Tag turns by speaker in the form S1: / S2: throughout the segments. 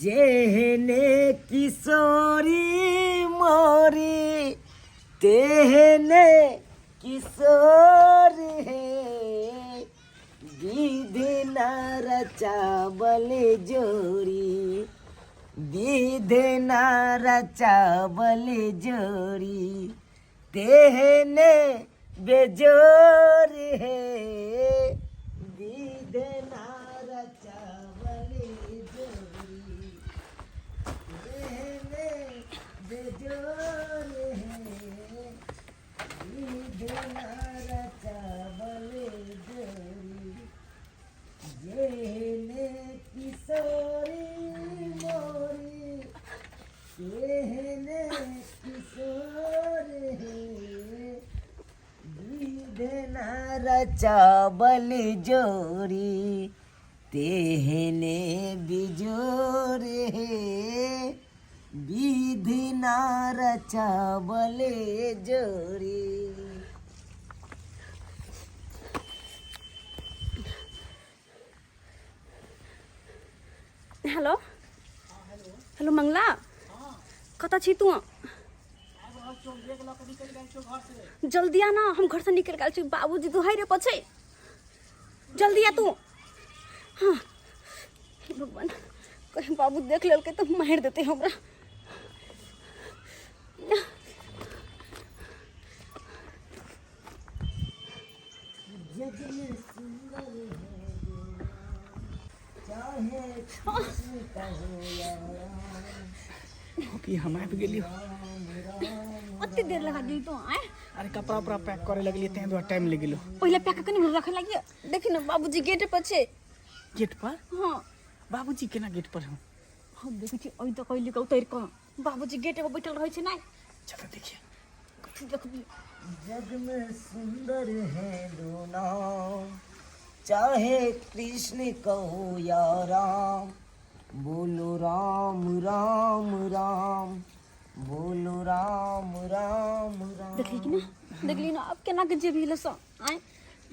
S1: जेहने किशोरी मोरी तेहने किशोर हे, विधि न रचावल जोड़ी, विधि न रचावल जोड़ी, तेहने बेजोर हे, विधि न रचावल जोड़ी, तेहने बेजोर हे, विधि न रचावल जोड़ी, जेहने किशोरी मोरी, तेहने किशोर हे, विधि न रचावल जोड़ी, तेहने बिजोर हे, विधि न रचावल जोड़ी।
S2: हेलो हेलो मंगला, कतऽ छी तू? जल्दी आ ना, हम घर से निकल गेल छी, बाबूजी दुहाई रे छै, जल्दी आ तू। हाँ, हे भगवान, कहीं बाबू देख लेलकै तऽ मारि देतै हमरा।
S1: जग में सुंदर है चाहे कृष्ण कहो या राम।
S3: की हम आबि गेलियो।
S2: ओते देर लगा दी तो आए?
S3: अरे, कपड़ा उपड़ा पैक करे लगलियै, ताहि दुआरे टाइम लागि गेलो।
S2: पहिले पैक कनि रखे लागियो। देखी ने, बाबूजी गेट पर छै।
S3: गेट पर?
S2: हाँ।
S3: बाबूजी केना गेट पर हो?
S2: हम देखै छी, अइ तऽ कहली कऽ उतरि कऽ बाबूजी गेट पर बैठल रहै छै। नहि।
S3: चलो देखिए।
S2: कथी देखबी?
S1: जग में सुंदर है दो नाम, चाहे कृष्ण कहो या राम, बोलो राम राम राम, बोलो राम राम राम।
S2: देखली कि ना? देखली ना, अब केना के जेबी लस आय?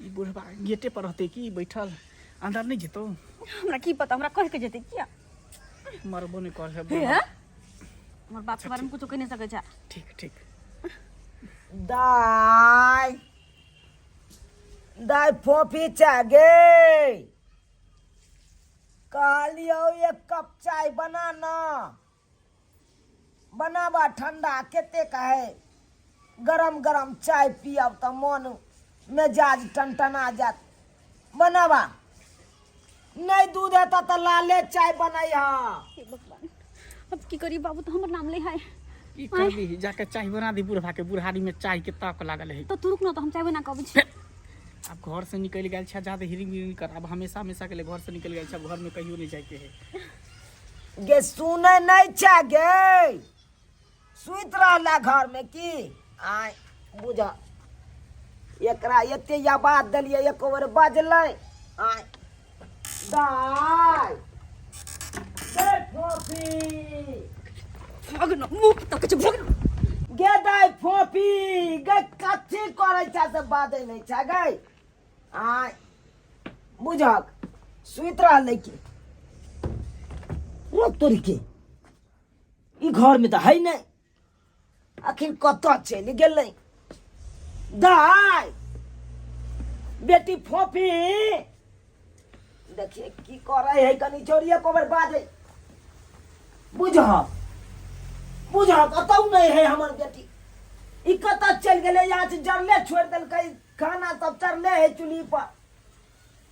S3: ई बुढ़बा गेटे पर रहतै की बैठल? अंदर नहि जेतौ?
S2: हमरा की पता, हमरा कह के जेतै किया?
S3: मरबो नहि कर है।
S2: हे, हमर बाप के बारे में कुछो कह नहीं सकै छै।
S3: ठीक ठीक।
S1: दाय दाय, फोफी चागे, कहलियौ एक कप चाय बना ना, बनाबा। ठंडा कते है, गरम गरम चाय पियब तऽ मन मिजाज टनटना जायत। बनाबा, नहि दूध हेतऽ तऽ लाले चाय बनैह।
S2: हे भगवान, अब की करी? बाबू तो हमर नाम ले है।
S3: की करबी? जाके चाय बना दी बुढ़वा के, बुढ़ारी में चाय के ताक लागल है।
S2: तो तू रुक ना, तो हम चाय बना के अबै छी।
S3: आब घर से निकलि गेल छै, जादे हिरिंग बिरिंग कर। आब हमेशा हमेशा के लिए घर से निकलि गेल छै, आब घर में कहियो नहीं जाय के है।
S1: गे, सुनै नहि छै गे? सुति रहला घर में की? आय बुझ, एकरा एते आवाज देलियै, एको बेर बजलै? आय दाय गे फोफी।
S2: भग न, मुँह तक छै, भग न।
S1: गे दाय फोफी, गे कथी करै छै से बाजै नहि छै गे? आय बुझक, सुति रहलै की? रोक तोरी के, ई घर में तऽ है नहि, अखन कतऽ चलि गेलै? दाय, बेटी फोफी, देखिए की करै है कनी छोड़िए कोबर बाजै। बुझह बुझह, कतौ नहि है हमर बेटी। ई कतऽ चलि गेलै? यहाँ से जरले छोड़ि देलकै, खाना सब चढ़ले है चूल्ही पर,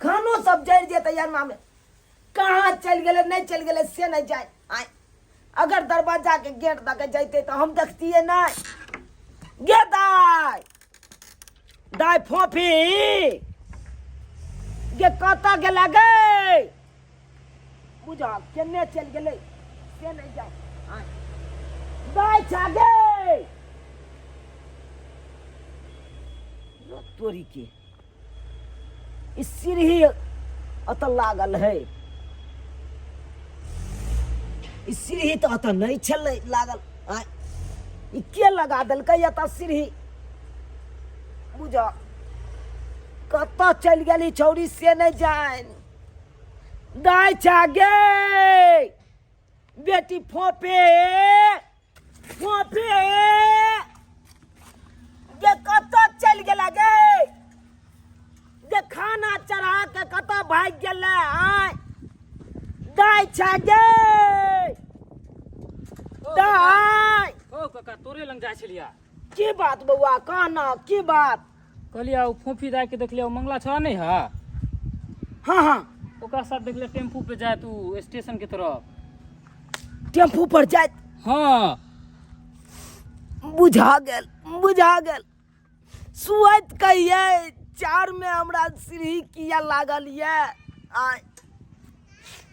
S1: खानो सब जरि जेतै अंगना में। कहाँ चलि गेलै, नहि चलि गेलै से नहि जाय। आय, अगर दरवाजा के गेट दऽ के जैते तऽ हम देखतियै नहि। गे दाय, दाय फोफी, गे कतऽ गेला गे? बुझा, केने चलि गेलै से नहि जाय। आय दाय छा गे, तोरी के, ई सीढ़ी अतऽ लागल है, ई सीढ़ी तऽ अतऽ नहि छलै लागल। आँय, ई के लगा देलकै एतऽ सीढ़ी? बुझ, कतऽ चलि गेली छौड़ी से नहि जानि। दाय छा गे बेटी फोफे फोफे गे कतऽ चलि गेला गे गे खाना चढ़ा के कतऽ भागि गेलै आय दाय छै गे दाय
S4: ओ काका तोरे लग जाइ छलिया
S1: की बात बौआ कह न की बात
S4: कहलियै ओ फोफी दाय के देखलियै ओ मंगला छोड़ा नहि है
S1: हाँ हाँ
S4: ओकरा साथ देखलियै टेम्पू पे जाय तू स्टेशन के तरफ
S1: टेम्पू पर जाइत
S4: हाँ
S1: बुझा गेल बुझा गेल सुअत कहियै चार में हमरा सीढ़ी किया लागल ये आय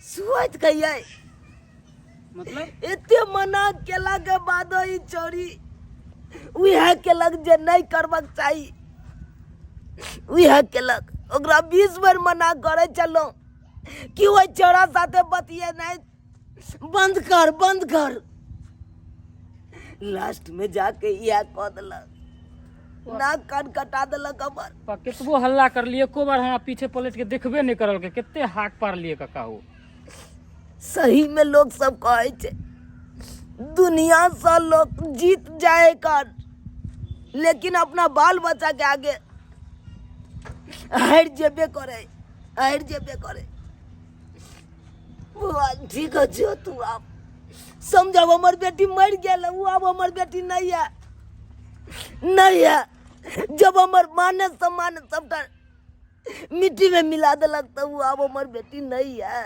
S1: सुअत कहियै
S4: मतलब
S1: एते मना केला के बादो ई चोरी उएह केलक जे नहि करबाक चाही उएह केलक ओकरा 20 बेर मना करै छलहुँ कि ओहि चोरा साथे बतियेनाइ बंद कर बंद कर लास्ट में जाके इएह कऽ देलक नाक कान कटा देलक हमर
S4: पा केतबो हल्ला करलियै एको बार हमरा पीछे पलट के देखबे नहि करलकै कते हाक पारलियै काका हो
S1: सही में लोग सब कहै छै दुनिया से लोग जीत जाए कर लेकिन अपना बाल बच्चा के आगे हारि जेबे करे हारि जेबे करे बौआ ठीक छै तू आब समझब हमर बेटी मरि गेल ओ आब हमर बेटी नहीं है नहीं है जब हमर मान सम्मान सबटा मिट्टी में मिला देलक तऽ ओ आब हमर बेटी नहीं है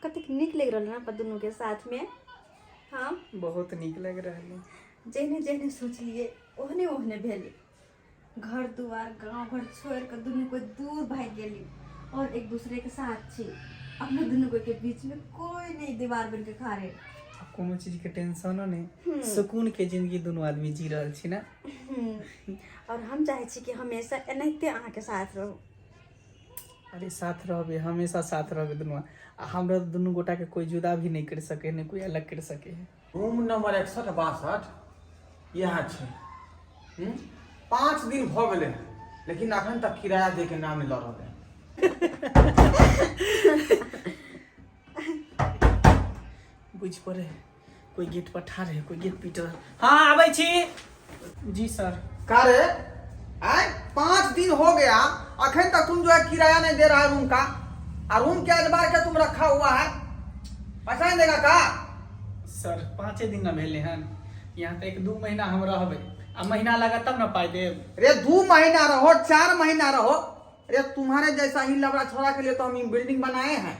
S2: कतेक नीक लागि रहल है अपन दुनू के साथ में हाँ
S3: बहुत नीक लागि रहल है
S2: जेहने जेहने सोचलिए ओहने ओहने भेलै घर दुआर गाँव घर छोड़ि कऽ दुनू कोइ दूर भागि गेली और एक दूसरे के साथ छी अपना दुनू कोइ के बीच में कोई नहीं दीवार बन के खड़े
S3: आ कोनो चीज के टेंशनो नहीं सुकून के जिंदगी दुनू आदमी जी रहल छी ना
S2: और हम चाहै छी कि हमेशा एनाहिते अहाँके साथ रहू
S3: अरे साथ रहबे हमेशा साथ रहबे दुनू आ हमरा दुनू गोटा के कोई जुदा भी नहीं कर सके नहीं कोई अलग कर सके है
S5: रूम नंबर 61 62 इएह छै 5 दिन भऽ गेलै हन लेकिन अखन तक किराया दै के नाम नहि लऽ रहलै हन।
S3: बुझ पड़े कोई गेट पर ठाढ़ है कोई गेट पीट रहल हाँ आबै छी जी सर
S5: का रे आय 5 दिन हो गया अखन तक तुम जो है किराया नहीं दे रहा है रूम का आ रूम के अजबार के तुम रखा हुआ है पैसा नहीं देगा का
S3: सर 5 दिन न भेले हन यहाँ तऽ 1-2 महीना हम रहबै आ महीना लागत तब न पाइ देब
S5: रे 2 महीना रहो 4 महीना रहो अरे तुम्हारे जैसा ही लबड़ा छोड़ा के लिए तो हम ये बिल्डिंग बनाए हैं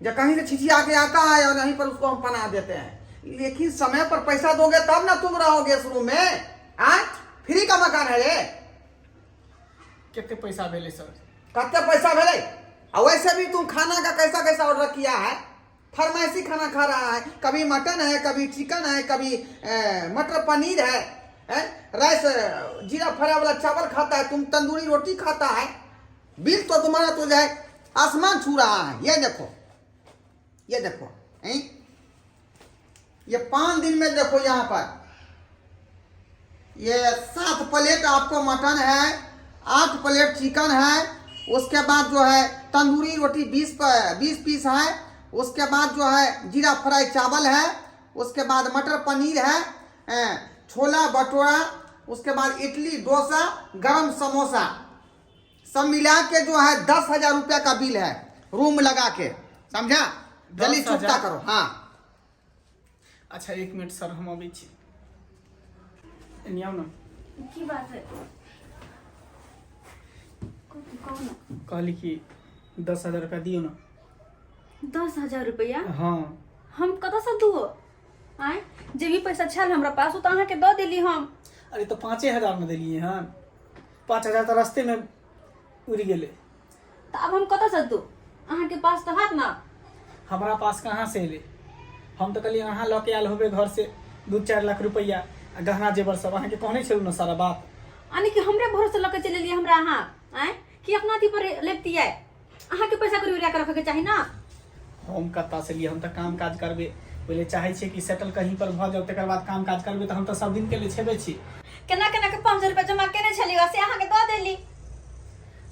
S5: जब कहीं से छिछिया के आता है और यहीं पर उसको हम पना देते हैं लेकिन समय पर पैसा दोगे तब ना तुम रहोगे इस रूम में आय फ्री का मकान है रे
S3: कते पैसा भेलै सर
S5: कते पैसा भेलै आ वैसे भी तुम खाना का कैसा कैसा ऑर्डर किया है फरमाइशी खाना खा रहा है कभी मटन है कभी चिकन है कभी मटर पनीर है, है? राइस जीरा फरा वाला चावल खाता है तुम तंदूरी रोटी खाता है बिल तो तुम्हारा तो जाए आसमान छू रहा है ये देखो ये देखो हैं? ये 5 दिन में देखो यहाँ पर ये 7 प्लेट आपको मटन है 8 प्लेट चिकन है उसके बाद जो है तंदूरी रोटी 20 पीस है उसके बाद जो है जीरा फ्राई चावल है उसके बाद मटर पनीर है छोला भटूरा उसके बाद इडली डोसा गरम समोसा सब मिला के जो है 10,000 रुपया का बिल है रूम लगा के समझा जल्दी
S3: 10,000?
S5: चुकता करो हाँ
S3: अच्छा 1 मिनट सर हम अबै छी एनी आउ न
S2: की बात है कहू न
S3: कहली कि 10,000 रुपया दियौ न
S2: 10,000 रुपया
S3: हाँ
S2: हम कतऽसँ दूओ आँय जे भी पैसा छल हमरा पास ओ तऽ अहाँके दऽ देली हम
S3: अरे तऽ 5,000 ने देलियै हन 5,000 तऽ रस्तेमे उड़ि गेलै
S2: तऽ आब हम कतऽसँ दू अहाँके पास तऽ हैत ने
S3: हमरा पास कहाँ से एलै हम तऽ कहलियै अहाँ लऽ के आयल होबै घर से 2-4 लाख रुपैआ आ गहना जेवर सब अहाँके कहने छलहुँ ने सारा बात
S2: यानी कि हमरे भरोसे लऽ के चलि एलियै हमरा अहाँ आँय कि अपना अथी पर लेबतियै अहाँके पैसा कौड़ी ओरिया कऽ रखऽके चाही ने
S3: हम कतऽ से लिए हम तऽ काम काज करबै पहिले चाहै छियै कि सेटल कहीं पर भऽ जाउ तकर बाद काम काज करबै तऽ हम तऽ सब दिन के लिए छेबे छी
S2: केना केना के 500 रुपया जमा केने छलियै से अहाँके दऽ देली।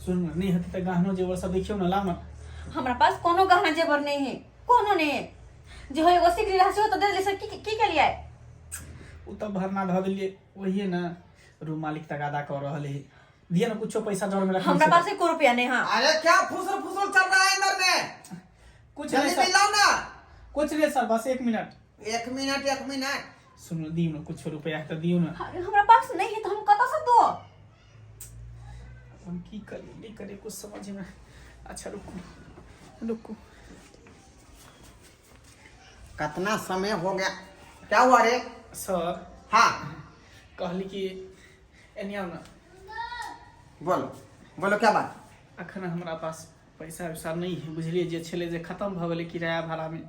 S3: सुन ने, नहि हेतै तऽ गहनो जेवर सब देखियौ ने, लाउ ने।
S2: हमरा पास कोनो गहना जेवर नहीं है, कोनो नहीं है। जे हो एगो सिकरी रहा सेहो तऽ दे देली, से की की केलियै?
S3: ओ तऽ भरना धऽ देलियै वही ने, रूम मालिक तगादा कऽ रहल है। दिए ना कुछो पैसा जड़ में रखने
S2: हमरा
S3: से।
S2: पास एको रुपया नहीं। हाँ
S5: अरे क्या फुसर फुसर चल रहा है अंदर में?
S3: कुछ
S5: जल्दी
S3: नहीं सर।
S5: मिलाओ ना।
S3: कुछ नहीं सर, बस एक मिनट।
S5: एक मिनट, एक मिनट।
S3: सुनो, दियो ना कुछ रुपया तो दियो ना।
S2: अरे हमरा पास नहीं है तो हम कतऽ से दो?
S3: हम की करी नहीं करे कुछ समझ में। अच्छा रुकू रुकू।
S5: कितना समय हो गया? क्या हुआ रे?
S3: सर।
S5: हाँ।
S3: कहली कि एने आउ ना।
S5: बोलो बोलो, क्या बात?
S3: अखन हमरा पास पैसा वैसा नहीं है, बुझलिए? जे छलै जे खत्म भऽ गेलै किराया भाड़ामे,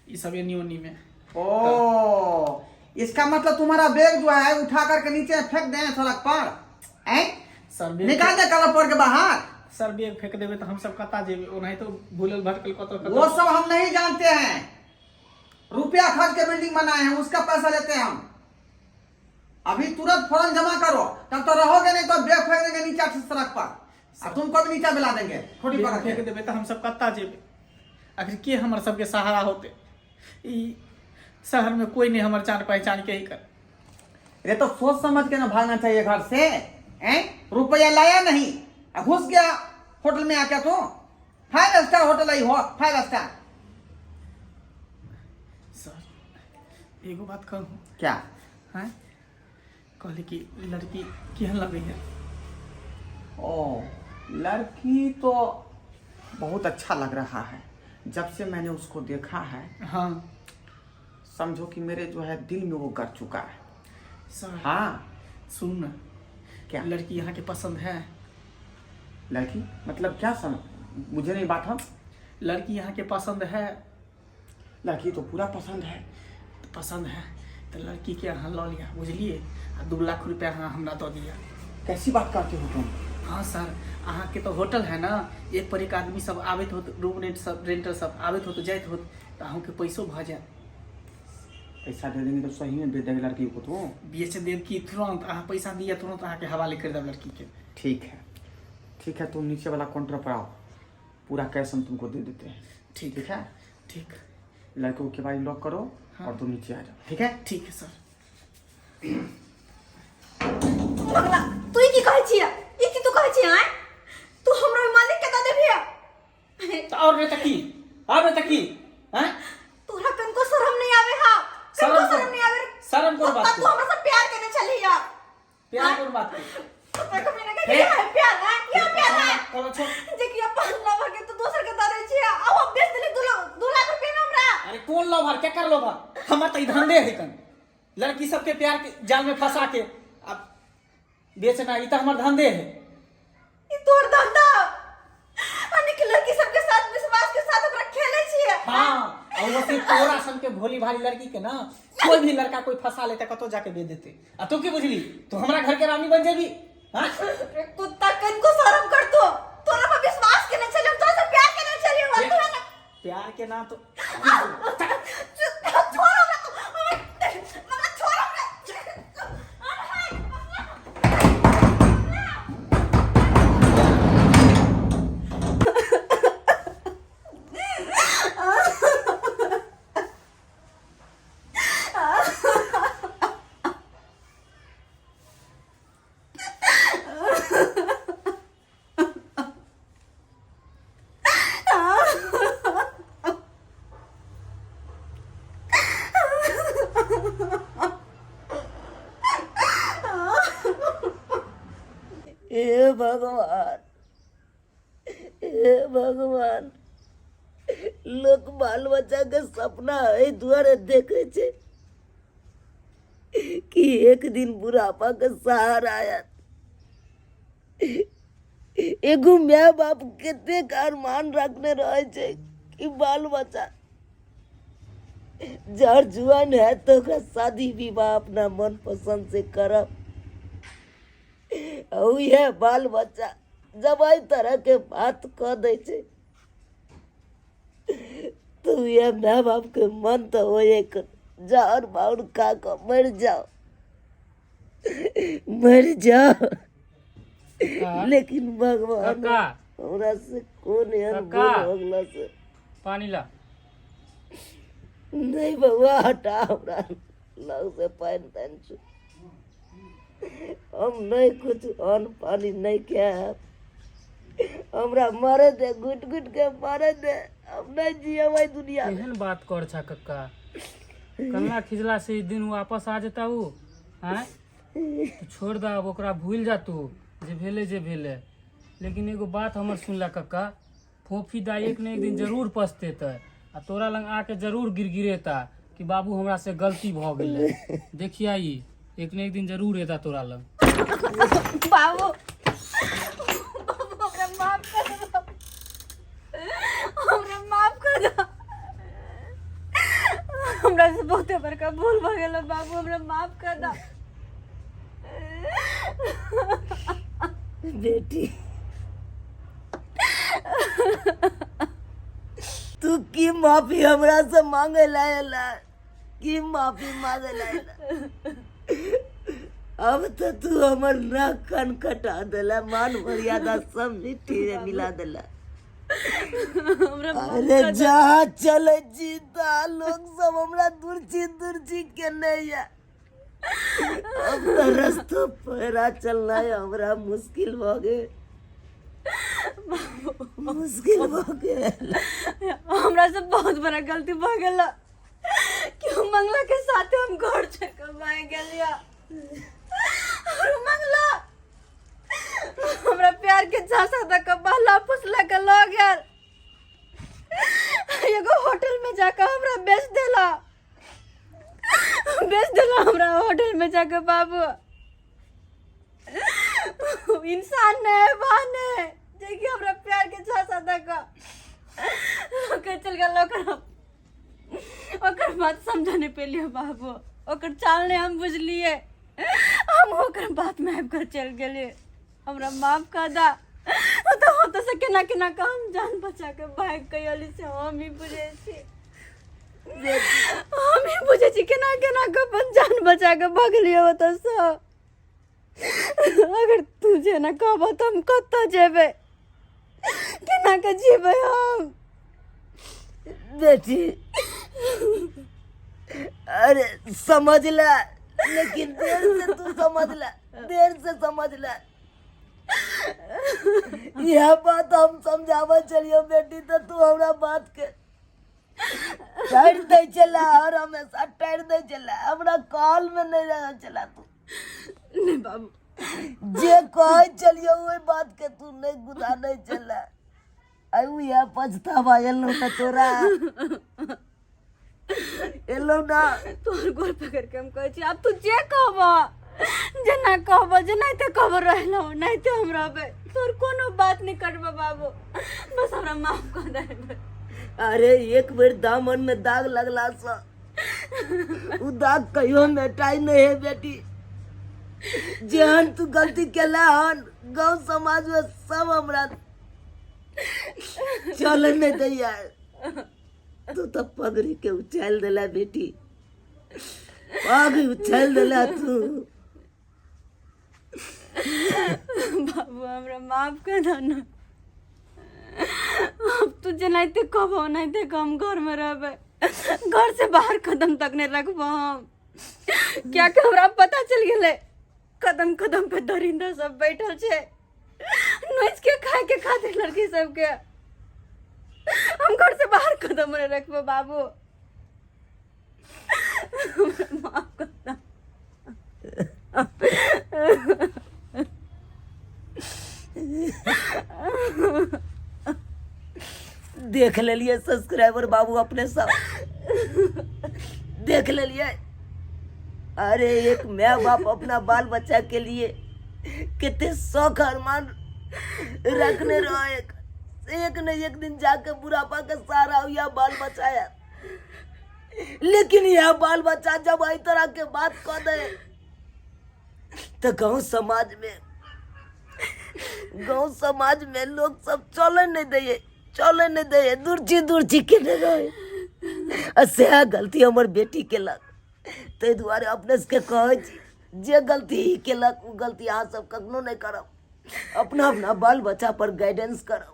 S3: ई सब एनी ओनी में।
S5: ओ, इसका मतलब तुम्हारा बैग जो है उठा करके नीचे फेंक दें सड़क पर, हैं?
S3: सर बैग
S5: निकाल दे कल पर के बाहर।
S3: सर बैग फेंक देबै तऽ हमसब कतऽ जेबै? ओनाहितो भूलल भटकल कतऽ
S5: वो
S3: कतऽ।
S5: सब हम नहीं जानते हैं। रुपया खर्च के बिल्डिंग बनाए हैं, उसका पैसा लेते हैं हम। अभी तुरंत फौरन जमा करो, तब तो रहोगे नहीं तो बैग फेंक देंगे नीचा सड़क पर और तुमको भी नीचा मिला देंगे थोड़ी
S3: बैग
S5: पकड़
S3: फेंक
S5: के।
S3: देबै तऽ हमसब कतऽ जेबै? आखिर के हमर सबके सहारा होते? ई शहर में कोई नहीं हमर जान पहचान के ही कर।
S5: ये तो सोच समझ के ना भागना चाहिए घर से, हैं? रुपया लाया नहीं आ घुस गया होटल में आके। तो फाइव स्टार होटल आई हो, फाइव स्टार।
S3: सर एगो बात कहूँ?
S5: क्या?
S3: हैं, कहली कि लड़की केहन लगै है?
S5: ओ, लड़की तो बहुत अच्छा लग रहा है। जब से मैंने उसको देखा है,
S3: हाँ,
S5: समझो कि मेरे जो है दिल में वो कर चुका है।
S3: सर।
S5: हाँ।
S3: सुन ना।
S5: क्या?
S3: लड़की यहाँ के पसंद है?
S5: लड़की मतलब क्या समझ, मुझे नहीं बात हम।
S3: लड़की यहाँ के पसंद है?
S5: लड़की तो पूरा पसंद है।
S3: तो पसंद है तो लड़की के अहाँ लऽ लिअ, बुझलिए? आ 2 लाख रुपया अहाँ हमरा दऽ दिअ।
S5: कैसी बात करते हो तुम?
S3: हाँ सर, अहाँके तऽ होटल है ना, एक पर एक आदमी सब आबैत होत, रूम रेंट सब, रेंटर सब आबैत होत, जाइत होत, तऽ अहूँके पैसो भऽ जायत।
S5: पैसा दे देंगे तो सही में बेच देंगे लड़की को तो?
S3: बेच देब कि तुरंत अहाँ पैसा दिअ, तुरंत अहाँके हवाले करि देब लड़की के।
S5: ठीक है, ठीक है, तुम नीचे वाला काउंटर पर आओ, पूरा कैश हम तुमको दे देते हैं।
S3: ठीक।
S5: ठीक है।
S3: ठीक।
S5: लड़कों के बारी लॉक करो।
S3: हाँ।
S5: और तुम नीचे आ जाओ, ठीक है?
S3: ठीक है सर।
S2: पगला, तू ई की कहै छियै? ई की तू कहै छियै? आँय, तू हमरो मालिक के दऽ देबही?
S3: तऽ आओर नहि तऽ की, आओर नहि तऽ की, हैं?
S2: तोरा कनको शरम नहीं आवे? हा, कनको
S3: शरम
S2: शरम नहीं आवे?
S3: शरम कोन बात
S2: तू
S3: के?
S2: हमरा से प्यार केने छलिया।
S3: प्यार कोन बात के?
S2: देखो, मैंने कहा ये है प्यार है, ये प्यार है?
S3: करो छोड़।
S2: जे कि अपन लवर के तू दोसर के दऽ दै छियै आ हम बेच देली 2 लाख रुपया में हमरा।
S3: अरे कौन लोभर, केकर लोभर? हमर तऽ ई धंधे है कन, लड़की सबके प्यार के जाल में फंसा के अब बेचना, ई तऽ हमर धंधे है।
S2: ई तोर धंधा? अनेक लड़की सबके साथ विश्वास के साथ ओकरा खेले छियै?
S3: हाँ, और वो सिर्फ तोरा सन के भोली भाली लड़की के ना कोई भी लड़का कोई फंसा लेते, कतो जाके बेच देते। आ तू की बुझली, तू हमरा घर के रानी बन जेबी? हाँ?
S2: अरे कुत्ता, कनको शरम कर। तो तोरा पर विश्वास केने छलियै हम, तोरा से प्यार केने छलियै और तू ना
S3: प्यार के ना तो
S2: छोड़ हमरा, तू हमरा छोड़ हमरा। अरे हाय।
S1: हे भगवान, हे भगवान, लोक बाल बच्चा के सपना एहि दुआरे देखै छै कि एक दिन बुढ़ापा के सहारा आयत। एगो माय बाप कतेक अरमान रखने रहै छै कि बाल बच्चा जर जुआन है तऽ ओकरा शादी विवाह अपना मन पसंद से करब। आ उएह बाल बच्चा जब एहि तरहके बात कऽ दै छै तऽ उएह माय बापके मन तऽ होइए जहर माहुर खा कऽ मरि जाओ। मरि जाओ
S4: काका
S1: लेकिन भगवान
S4: काका
S1: हमरा से कोन एहन
S4: काका।
S1: भूल हो गेला से
S4: पानी ला।
S1: नहीं बउआ, हटा हमरा लग से पानि तानि छू। हम नहीं कुछ अन्न पानी नहीं खायब, हमरा मरे दे, घुटि घुटि के मरे दे, हम नहीं जियबै दुनिया में।
S4: केहन बात कर छा कक्का, कन्ना खिजला से ई दिन वापस आ जेता उ। आँय, तू छोड़ दा अब ओकरा, भूल जा तू, जे भेले जे भेले। लेकिन एगो बात हमर सुनला कक्का, फोफी दाई एक न एक दिन जरूर पछतेतै आ तोरा लग आके जरूर गिड़गिड़ेता कि बाबू हमरा से गलती भऽ गेलै। देखिया ई एक न एक दिन जरूर एता तोरा लग।
S2: बाबू, बाबू, हमरा माफ कर दो, हमरा माफ कर दो, हमरा से बहुते बड़का भूल भऽ गेल बाबू, हमरा माफ कर दो।
S1: बेटी, तू की माफी हमरा से मांगे लायला? की माफी मांगे लायला? अब तो तू हमर नाक कान कटा देला, मान मर्यादा सब मिट्टी में मिला देला।
S2: हमरा
S1: अरे जहाँ चले छी तहाँ लोग सब हमरा दुर्ची दुर्ची के नहीं है। अब तो रस्तो पैरा चलना है हमरा मुश्किल भ गेल, मुश्किल भ गेल।
S2: हमरा से बहुत बड़ा गलती भऽ गेल कि हम मंगला के साथे हम घर छोड़ के भागि गेलियै। और मंगला हमरा प्यार के झांसा दऽ के बहला फुसला के लऽ गेल, एगो होटल में जाके हमरा बेच देला, बेच देला हमरा होटल में जाके। बाबू इंसान नहीं बहन है जे कि हमरा प्यार के झांसा दऽ के चल गेल। ओकर ओकर बात समझ नहीं पेलिए बाबू, ओकर चाल नहीं हम बुझलिए, हम ओकर बात में आबि कऽ चलि गेलिए। हमरा माफ कऽ दा। तो होतऽ से केना केना कऽ हम जान बचा के भागि कऽ अयली से हम ही बुझै छी, हम ही बुझै छी केना केना कऽ अपन जान बचा के भगलियै ओतऽसँ। अगर तू जेना कहबह तऽ हम कतऽ जेबै, केना कऽ जीबै हम?
S1: बेटी, अरे समझ ले, लेकिन देर से तू समझ ले, देर से समझ ले। यह बात हम समझावे चलियो बेटी, तो तू हमरा बात के टाइट दै चला और हमेशा टाइट दै चला, हमरा कॉल में नहीं रह चला तू।
S2: नहीं बाबू,
S1: जे कहे चलियो वही बात के तू नहीं गुदा नहीं चला। आयु यह पछतावा एलो ना तोरा, एलो ना।
S2: तोहर गोर पकड़ के हम कहै छी, आब तू जे कहबह, जेना कहबह, जेनाहिते कहबह रहलहुँ ओनाहिते हम रहबै, तोहर कोनो बात नहि कटबह बाबू, बस हमरा माफ कऽ दे।
S1: अरे एक बेर दामन में दाग लगला से उ दाग कहियो मेटाई नहीं है बेटी। जेहन तू गलती केला हन, गांव समाज में सब हमरा चल नहीं दैया। तू तो पगड़ी के उछाल देला बेटी, पग उछाल देला तू।
S2: बाबू हमरा माफ कर दो ना, अब तू जेनाहिते कहबो ओनाहिते हम घर में रहबै, घर से बाहर कदम तक नहीं रखबो हम। क्या कि हमरा पता चल गेलै कदम कदम पे दरिंदा सब बैठल छै नोच के खाए के खातिर लड़की सबके। हम घर से बाहर कदम नहीं रखबो बाबू, हमरा माफ कर दो।
S1: देख लेलिए सब्सक्राइबर बाबू, अपने सब देख लेलिए। अरे एक my बाप अपना बाल बच्चा के लिए कितने शौक अरमान रखने रहे, एक न एक दिन जाके बुढ़ापा के सहारा हुआ बाल बचाया। लेकिन यह बाल बच्चा जब एहि तरह के बात कह दे तो गांव समाज में, गांव समाज में लोग सब चले नहीं दे, चले नहीं दे, दूरची दूरची केने रहे। आ सएह गलती हमर बेटी केलक। ताहि दुआरे अपने सबके कहै छी, जे गलती ई केलक ओ गलती अहाँ सब कखनो नहि करब। अपना अपना बाल बच्चा पर गाइडेंस करब।